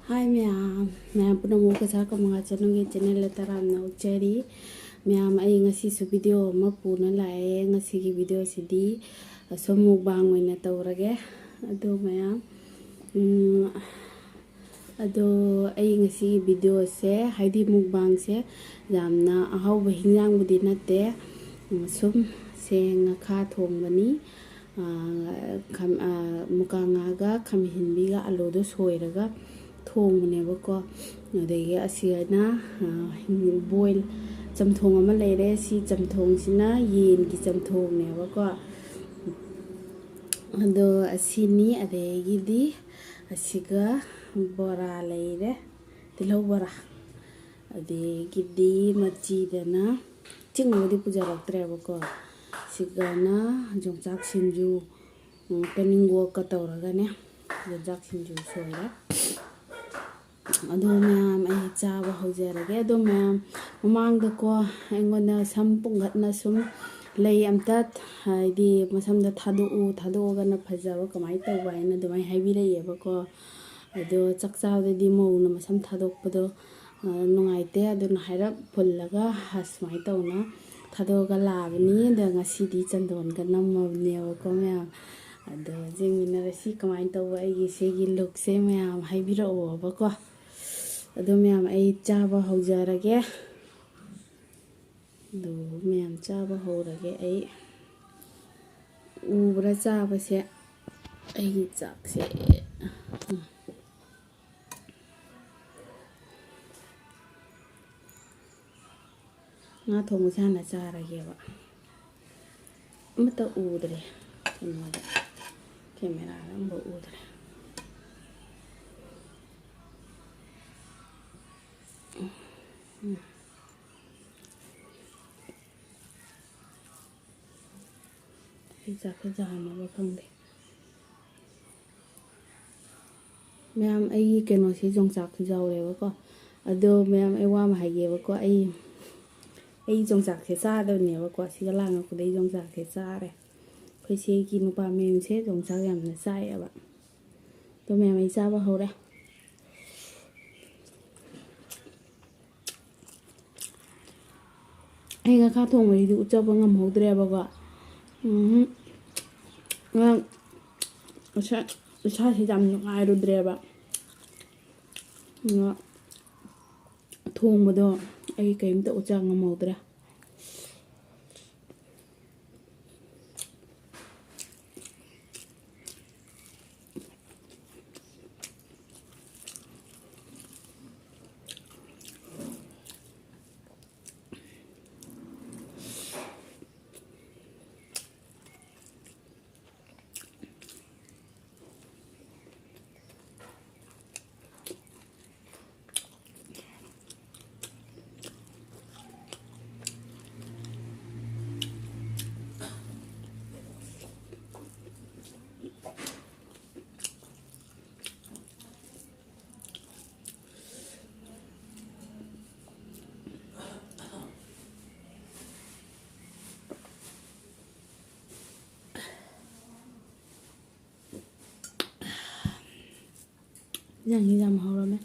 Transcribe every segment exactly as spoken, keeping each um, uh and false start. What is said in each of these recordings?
ꯍꯥꯏ ꯃꯌꯥꯝ, ꯃꯌꯥꯝ ꯄꯨꯝꯅꯃꯛ ꯀꯁꯥꯔ ꯀꯃꯉꯥ ꯆꯅꯨꯒꯤ ꯆꯦꯅꯦꯜꯗ ꯇꯔꯥꯝꯅ ꯑꯣꯛꯆꯔꯤ꯫ ꯃꯌꯥꯝ, ꯑꯩ ꯉꯁꯤꯁꯨ ꯚꯤꯗꯤꯑꯣ ꯑꯃ ꯄꯨꯅ ꯂꯥꯛꯑꯦ꯫ ꯉꯁꯤꯒꯤ ꯚꯤꯗꯤꯑꯣꯁꯤꯗꯤ ꯑꯁꯨꯝ ꯃꯨꯛꯕꯥꯡ ꯑꯣꯏꯅ ꯇꯧꯔꯒꯦ꯫ ꯑꯗꯣ ꯃꯌꯥꯝ, ꯎꯝ, ꯑꯗꯣ ꯑꯩ ꯉꯁꯤꯒꯤ ꯚꯤꯗꯤꯑꯣꯁꯦ, ꯍꯥꯏꯗꯤ ꯃꯨꯛꯕꯥꯡꯁꯦ, ꯌꯥꯝꯅ ꯑꯍꯥꯎꯕ ꯍꯤꯟꯖꯥꯡꯕꯨꯗꯤ ꯅꯠꯇꯦ꯫ ꯎꯝ, ꯁꯨꯝ ꯁꯦ ꯉꯥꯈꯥ ꯊꯣꯡꯕꯅꯤ꯫ ꯑꯥ, ꯈꯝ-, ꯑꯥ, ꯃꯨꯀꯥ ꯉꯥꯒ ꯈꯥꯃꯦꯟ ꯑꯁꯤꯟꯕꯤꯒ ꯑꯂꯨꯗꯣ ꯁꯣꯏꯔꯒ ꯊꯣꯡꯕꯅꯦꯕꯀꯣ꯫ ꯑꯗꯒꯤ ꯑꯁꯤꯅ, ꯑꯥ, ꯕꯣꯏꯜ ꯆꯝꯊꯣꯡ ꯑꯃ ꯂꯩꯔꯦ꯫ ꯁꯤ ꯆꯝꯊꯣꯡꯁꯤꯅ ꯌꯦꯟꯒꯤ ꯆꯝꯊꯣꯡꯅꯦꯕꯀꯣ꯫ ꯑꯗꯣ ꯑꯁꯤꯅꯤ꯫ ꯑꯗꯒꯤꯗꯤ ꯑꯁꯤꯒ ꯕꯣꯔꯥ ꯂꯩꯔꯦ, ꯇꯤꯜꯍꯧ ꯕꯣꯔꯥ꯫ ꯑꯗꯒꯤꯗꯤ ꯃꯆꯤꯗꯅ, ꯆꯤꯡꯕꯨꯗꯤ ꯄꯨꯖꯔꯛꯇ꯭ꯔꯦꯕꯀꯣ꯫ ꯁꯤꯒꯅ ꯌꯣꯡꯆꯥꯛ ꯁꯤꯡꯖꯨ, ꯎꯝ, ꯇꯣꯅꯤꯡꯒꯣꯛꯀ ꯇꯧꯔꯒꯅꯦ, ꯌꯣꯡꯆꯥꯛ ꯁꯤꯡꯖꯨ ꯁꯣꯏꯔꯦ꯫ ꯑꯗꯣ ꯃꯌꯥꯝ, ꯑꯩ ꯆꯥꯕ ꯍꯧꯖꯔꯒꯦ꯫ ꯑꯗꯣ ꯃꯌꯥꯝ, ꯃꯃꯥꯡꯗꯀꯣ ꯑꯩꯉꯣꯟꯗ ꯁꯝ ꯄꯨꯡꯈꯠꯅ ꯁꯨꯝ ꯂꯩ ꯑꯝꯇ, ꯍꯥꯏꯗꯤ ꯃꯁꯝꯗ ꯊꯥꯗꯣꯛꯎ, ꯊꯥꯗꯣꯛꯑꯒꯅ ꯐꯖꯕ ꯀꯃꯥꯏꯅ ꯇꯧꯕ ꯍꯥꯏꯅ ꯑꯗꯨꯃꯥꯏꯅ ꯍꯥꯏꯕꯤꯔꯛꯑꯦꯕꯀꯣ꯫ ꯑꯗꯣ ꯆꯥꯛ ꯆꯥꯕꯗꯗꯤ ꯃꯧꯅ ꯃꯁꯝ ꯊꯥꯗꯣꯛꯄꯗꯣ, ꯑ, ꯅꯨꯡꯉꯥꯏꯇꯦ꯫ ꯑꯗꯨꯅ ꯍꯥꯏꯔꯞ ꯐꯨꯜꯂꯒ ꯁꯨꯃꯥꯏꯅ ꯇꯧꯅ ꯊꯥꯗꯣꯛꯑꯒ ꯂꯥꯛꯑꯕꯅꯤ꯫ ꯑꯗꯣ ꯉꯁꯤꯗꯤ ꯆꯟꯗꯣꯟꯒ ꯅꯝꯃꯕꯅꯦꯕꯀꯣ ꯃꯌꯥꯝ꯫ ꯑꯗꯣ ꯌꯦꯡꯃꯤꯟꯅꯔꯁꯤ ꯀꯃꯥꯏꯅ ꯇꯧꯕ ꯑꯩꯒꯤ ꯁꯤꯒꯤ ꯂꯨꯛꯁꯦ ꯃꯌꯥꯝ ꯍꯥꯏꯕꯤꯔꯛꯑꯣꯕꯀꯣ꯫ ꯑꯗꯣ ꯃꯌꯥꯝ, ꯑꯩ ꯆꯥꯕ ꯍꯧꯖꯔꯒꯦ꯫ ꯑꯗꯣ ꯃꯌꯥꯝ, ꯆꯥꯕ ꯍꯧꯔꯒꯦ ꯑꯩ꯫ ꯎꯕ꯭ꯔꯥ ꯆꯥꯕꯁꯦ? ꯑꯩꯒꯤ ꯆꯥꯛꯁꯦ꯫ ꯉꯥ ꯊꯣꯡꯕꯁꯦ ꯍꯥꯟꯅ ꯆꯥꯔꯒꯦꯕ꯫ ꯑꯃꯠꯇ ꯎꯗ꯭ꯔꯦ ꯀꯩꯅꯣꯗ, ꯀꯦꯃꯦꯔꯥꯗ ꯑꯃꯐꯥꯎ ꯎꯗ꯭ꯔꯦ꯫ ꯑꯩ ꯆꯥꯛꯁꯦ ꯆꯥꯝꯃꯕ ꯈꯪꯗꯦ꯫ ꯃꯌꯥꯝ, ꯑꯩꯒꯤ ꯀꯩꯅꯣꯁꯦ ꯌꯣꯡꯆꯥꯛꯁꯨ ꯌꯥꯎꯔꯦꯕꯀꯣ꯫ ꯑꯗꯣ ꯃꯌꯥꯝ, ꯑꯩ ꯋꯥ ꯑꯃ ꯍꯥꯏꯒꯦꯕꯀꯣ꯫ ꯑꯩ, ꯑꯩ ꯌꯣꯡꯆꯥꯛꯁꯦ ꯆꯥꯗꯕꯅꯦꯕꯀꯣ꯫ ꯁꯤꯒ ꯂꯥꯡꯉꯛꯄꯗ ꯑꯩ ꯌꯣꯡꯆꯥꯛꯁꯦ ꯆꯥꯔꯦ꯫ ꯑꯩꯈꯣꯏ ꯁꯤꯒꯤ ꯅꯨꯄꯥ ꯃꯌꯨꯝꯁꯦ ꯌꯣꯡꯆꯥꯛ ꯌꯥꯝꯅ ꯆꯥꯏꯌꯦꯕ꯫ ꯑꯗꯣ ꯃꯌꯥꯝ, ꯑꯩ ꯆꯥꯕ ꯍꯧꯔꯦ꯫ ꯑꯩ ꯉꯥꯈꯥ ꯊꯣꯡꯕꯁꯤꯗꯤ ꯎꯠꯆꯕ ꯉꯝꯍꯧꯗ꯭ꯔꯦꯕꯀꯣ꯫ ꯎꯝ꯫ ꯉꯔꯥꯡ ꯏꯁꯥ-, ꯏꯁꯥꯁꯤ ꯌꯥꯝ ꯅꯨꯡꯉꯥꯏꯔꯨꯗ꯭ꯔꯦꯕ꯫ ꯑꯗꯨꯅ ꯊꯣꯡꯕꯗꯣ ꯑꯩ ꯀꯔꯤꯝꯇ ꯎꯠꯆ ꯉꯝꯍꯧꯗ꯭ꯔꯦ꯫ ꯏꯟꯖꯥꯡꯁꯤ ꯌꯥꯝ ꯍꯥꯎꯔꯝꯃꯦ꯫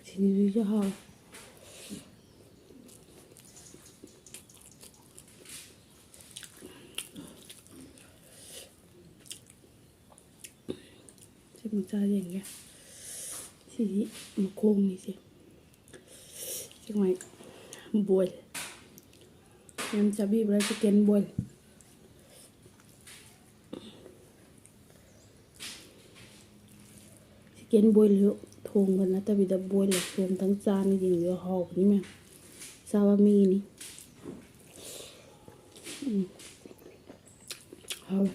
ꯁꯤꯡꯖꯨꯁꯤꯁꯨ ꯍꯥꯎꯋꯦ꯫ ꯁꯤ ꯃꯆꯥ ꯌꯦꯡꯒꯦ꯫ ꯁꯤꯗꯤ ꯃꯈꯣꯡꯅꯤꯁꯦ꯫ ꯁꯤ ꯃꯥꯏ boil꯫ ꯌꯥꯝ ꯆꯥꯕꯤꯕ꯭ꯔꯥ chicken boil? Chicken boil ꯁꯨ ꯊꯣꯡꯕ ꯅꯠꯇꯕꯤꯗ boil ꯁꯨ ꯑꯝꯇꯪ ꯆꯥꯅ ꯌꯦꯡꯕꯤꯌꯨ, ꯍꯥꯎꯕꯅꯤ ꯃꯌꯥꯝ꯫ ꯆꯥꯕ ꯃꯤꯒꯤꯅꯤ꯫ ꯎꯝ꯫ ꯍꯥꯎꯋꯦ꯫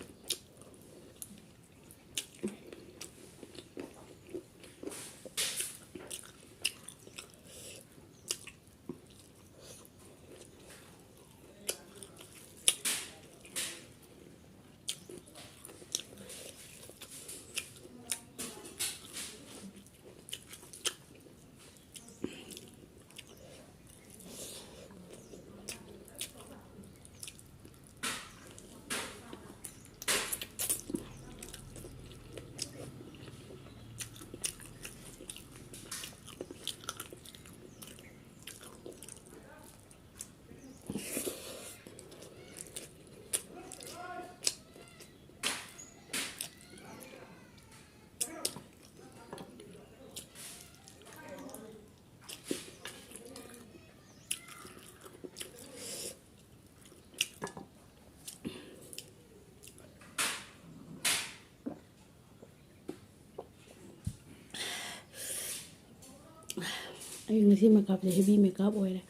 ꯑꯩ ꯉꯁꯤ ꯃꯦꯀꯞꯁꯦ heavy makeup ꯑꯣꯏꯔꯦ꯫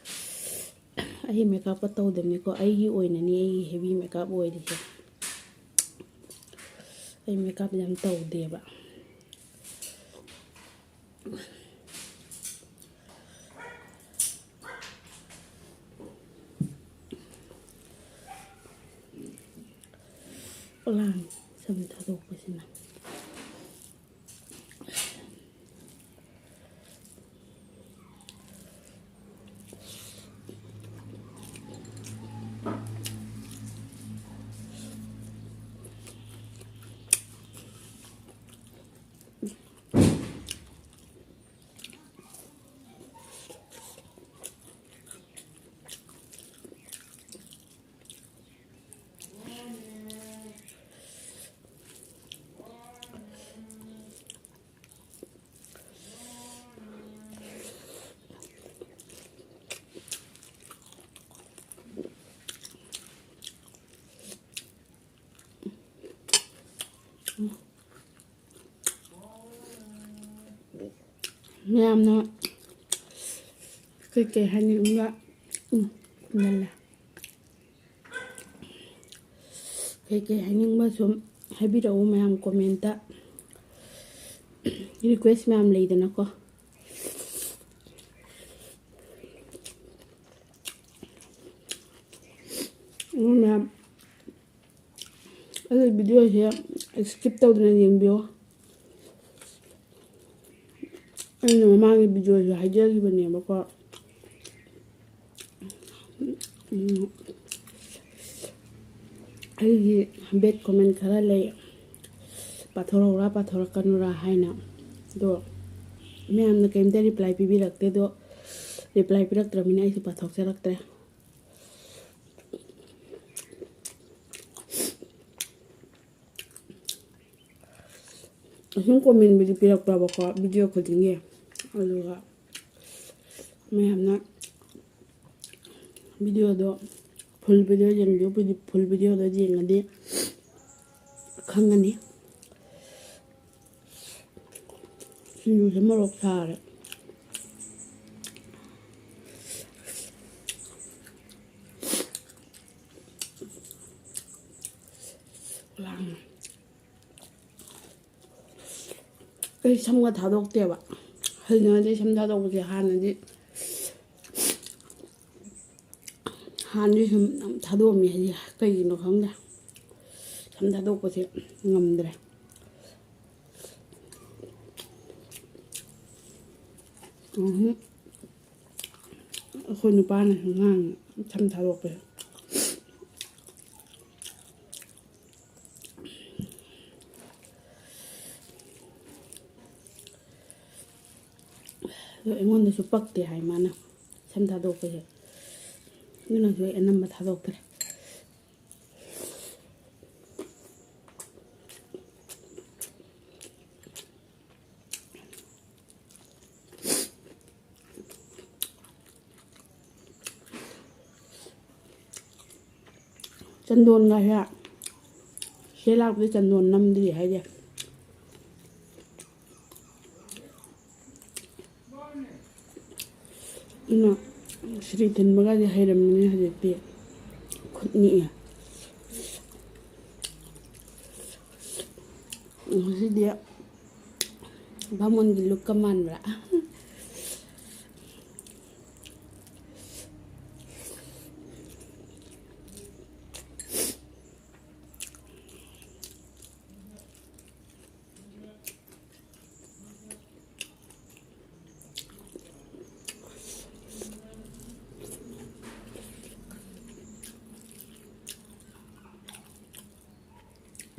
ꯑꯩ ꯃꯦꯀꯞꯀ ꯇꯧꯗꯕꯅꯤꯀꯣ, ꯑꯩꯒꯤ ꯑꯣꯏꯅꯅꯤ ꯑꯩꯒꯤ heavy makeup ꯑꯣꯏꯔꯤꯁꯦ꯫ ꯑꯩ ꯃꯦꯀꯞ ꯌꯥꯝ ꯇꯧꯗꯦꯕ꯫ ꯄꯣꯂꯥꯡ ꯁꯝ ꯊꯥꯗꯣꯛꯄꯁꯤꯅ꯫ ꯃꯌꯥꯝꯅ ꯀꯩꯀꯩ ꯍꯥꯏꯅꯤꯡꯕ, ꯎꯝ, ꯂꯩꯔꯦ꯫ ꯀꯩꯀꯩ ꯍꯥꯏꯅꯤꯡꯕ ꯁꯨꯝ ꯍꯥꯏꯕꯤꯔꯛꯎ ꯃꯌꯥꯝ comment꯫ Request ꯃꯌꯥꯝ ꯂꯩꯗꯅꯀꯣ꯫ ꯑꯗꯨ ꯃꯌꯥꯝ ꯑꯗꯨ videoꯁꯦ skip ꯇꯧꯗꯅ ꯌꯦꯡꯕꯤꯌꯣ꯫ ꯑꯩꯅ ꯃꯃꯥꯡꯒꯤ videoꯁꯨ ꯍꯥꯏꯖꯈꯤꯕꯅꯦꯕꯀꯣ꯫ ꯎꯝ, ꯑꯩꯒꯤ bad comment ꯈꯔ ꯂꯩ, ꯄꯥꯊꯣꯔꯛꯎꯔꯥ ꯄꯥꯊꯣꯔꯛꯀꯅꯨꯔꯥ ꯍꯥꯏꯅ꯫ ꯑꯗꯣ ꯃꯌꯥꯝꯅ ꯀꯩꯝꯇ reply ꯄꯤꯕꯤꯔꯛꯇꯦ꯫ ꯑꯗꯣ reply ꯄꯤꯔꯛꯇ꯭ꯔꯕꯅꯤꯅ ꯑꯩꯁꯨ ꯄꯥꯊꯣꯛꯆꯔꯛꯇ꯭ꯔꯦ꯫ ꯑꯁꯨꯝ commentꯕꯨꯗꯤ ꯄꯤꯔꯛꯄ꯭ꯔꯕꯀꯣ video ꯈꯨꯗꯤꯡꯒꯤ, ꯑꯗꯨꯒ ꯃꯌꯥꯝꯅ videoꯗꯣ full video ꯌꯦꯡꯕꯤꯌꯨ꯫ Full videoꯗꯣ ꯌꯦꯡꯉꯗꯤ ꯈꯪꯉꯅꯤ꯫ ꯁꯤꯡꯖꯨꯁꯦ ꯃꯣꯔꯣꯛ ꯁꯥꯔꯦ꯫ ꯂꯥꯡꯉꯦ꯫ ꯑꯩ ꯁꯝꯒ ꯊꯥꯗꯣꯛꯇꯦꯕ꯫ ꯍꯩꯅꯗꯦ ꯁꯝ ꯊꯥꯗꯣꯛꯄꯁꯦ꯫ ꯍꯥꯟꯅꯗꯤ, ꯍꯥꯟꯅꯗꯤ ꯁꯨꯝ ꯌꯥꯝ ꯊꯥꯗꯣꯛꯑꯝꯃꯤ꯫ ꯍꯧꯖꯤꯛ ꯀꯩꯒꯤꯅꯣ ꯈꯪꯗꯦ, ꯁꯝ ꯊꯥꯗꯣꯛꯄꯁꯦ ꯉꯝꯗ꯭ꯔꯦ꯫ ꯎꯝꯍꯨꯝ꯫ ꯑꯩꯈꯣꯏ ꯅꯨꯄꯥꯅꯁꯨ ꯉꯥꯡꯉꯤ ꯁꯝ ꯊꯥꯗꯣꯛꯄꯁꯦ꯫ ꯑꯗꯣ ꯑꯩꯉꯣꯟꯗꯁꯨ ꯄꯛꯇꯦ ꯍꯥꯏ ꯃꯥꯅ ꯁꯝ ꯊꯥꯗꯣꯛꯄꯁꯦ꯫ ꯑꯗꯨꯅꯁꯨ ꯑꯩ ꯑꯅꯝꯕ ꯊꯥꯗꯣꯛꯇ꯭ꯔꯦ꯫ ꯆꯟꯗꯣꯟꯒꯁꯦ ꯁꯤꯗ ꯂꯥꯛꯄꯗ ꯆꯟꯗꯣꯟ ꯅꯝꯗ꯭ꯔꯤ ꯍꯥꯏꯁꯦ꯫ ꯑꯗꯨꯅ ꯁꯤꯔꯤ ꯊꯤꯟꯕꯒꯗꯤ ꯍꯩꯔꯝꯃꯅꯤ ꯍꯧꯖꯤꯛꯇꯤ꯫ ꯈꯨꯠ ꯅꯤꯛꯑꯦ꯫ ꯉꯁꯤꯗꯤ ꯕꯥꯃꯣꯟꯒꯤ ꯂꯨꯛꯀ ꯃꯥꯟꯕ꯭ꯔꯥ?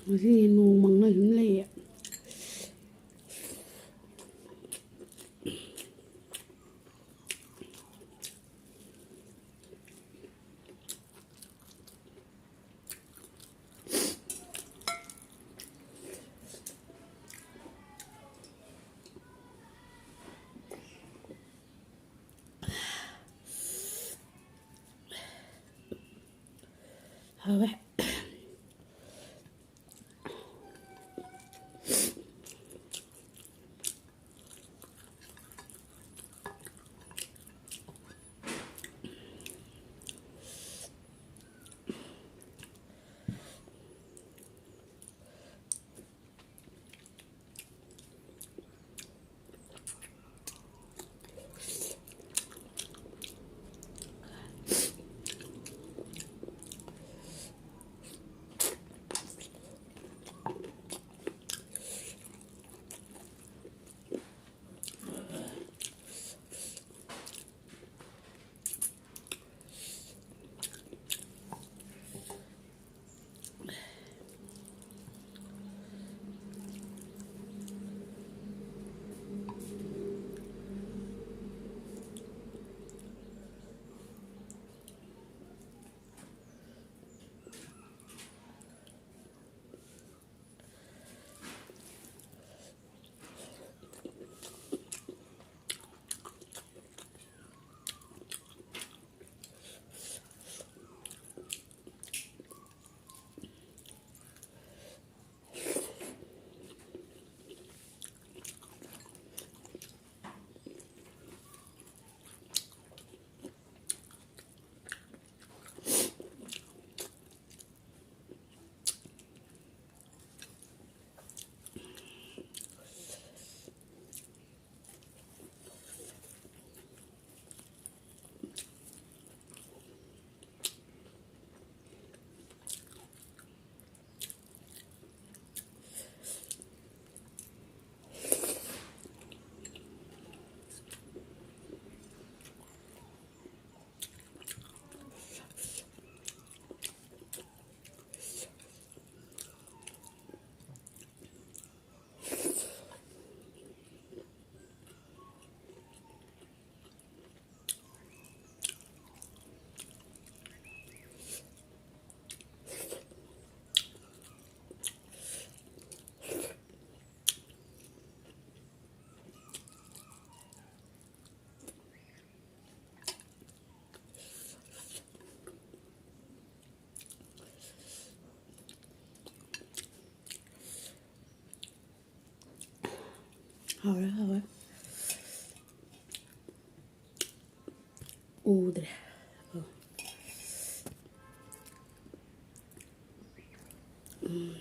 ꯉꯁꯤ ꯅꯣꯡ ꯃꯪꯅ ꯁꯨꯝ ꯂꯩꯌꯦ꯫ ꯍꯥꯎꯋꯦ꯫ ꯍꯥꯎꯔꯦ, ꯍꯥꯎꯔꯦ꯫ ꯎꯗ꯭ꯔꯦ꯫ ꯑꯣ꯫ ꯎꯝ꯫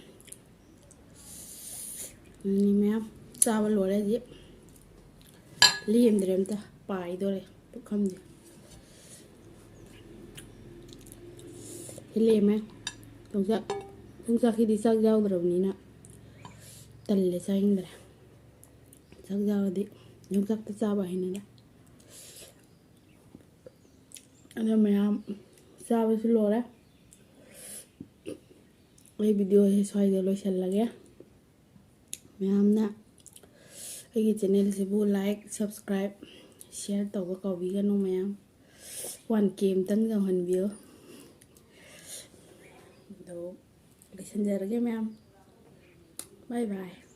ꯃꯌꯥꯝ ꯆꯥꯕ ꯂꯣꯏꯔꯦ ꯍꯧꯖꯤꯛ꯫ ꯂꯦꯝꯗ꯭ꯔꯦ ꯑꯝꯇ꯫ ꯄꯥꯏꯗꯣꯔꯦ ꯄꯨꯈꯝꯁꯦ꯫ ꯁꯤ ꯂꯦꯝꯃꯦ꯫ ꯌꯣꯡꯆꯥꯛ, ꯌꯣꯡꯆꯥꯛꯁꯤꯗꯤ ꯆꯥꯛ ꯌꯥꯎꯗ꯭ꯔꯕꯅꯤꯅ ꯇꯜꯂꯦ, ꯆꯥꯅꯤꯡꯗ꯭ꯔꯦ꯫ ꯆꯥꯛ ꯌꯥꯎꯔꯗꯤ ꯌꯣꯡꯆꯥꯛꯇ ꯆꯥꯕ ꯍꯩꯅꯗꯦ꯫ ꯑꯗꯣ ꯃꯌꯥꯝ ꯆꯥꯕꯁꯨ ꯂꯣꯏꯔꯦ꯫ ꯑꯩ videoꯁꯦ ꯁ꯭ꯋꯥꯏꯗ ꯂꯣꯏꯁꯤꯜꯂꯒꯦ꯫ ꯃꯌꯥꯝꯅ ꯑꯩꯒꯤ channelꯁꯤꯕꯨ like, subscribe, share ꯇꯧꯕ ꯀꯥꯎꯕꯤꯒꯅꯨ ꯃꯌꯥꯝ꯫ One K ꯑꯝꯇꯪ ꯌꯧꯍꯟꯕꯤꯌꯨ꯫ ꯑꯗꯣ ꯂꯣꯏꯁꯤꯟꯖꯔꯒꯦ ꯃꯌꯥꯝ꯫ Bye bye꯫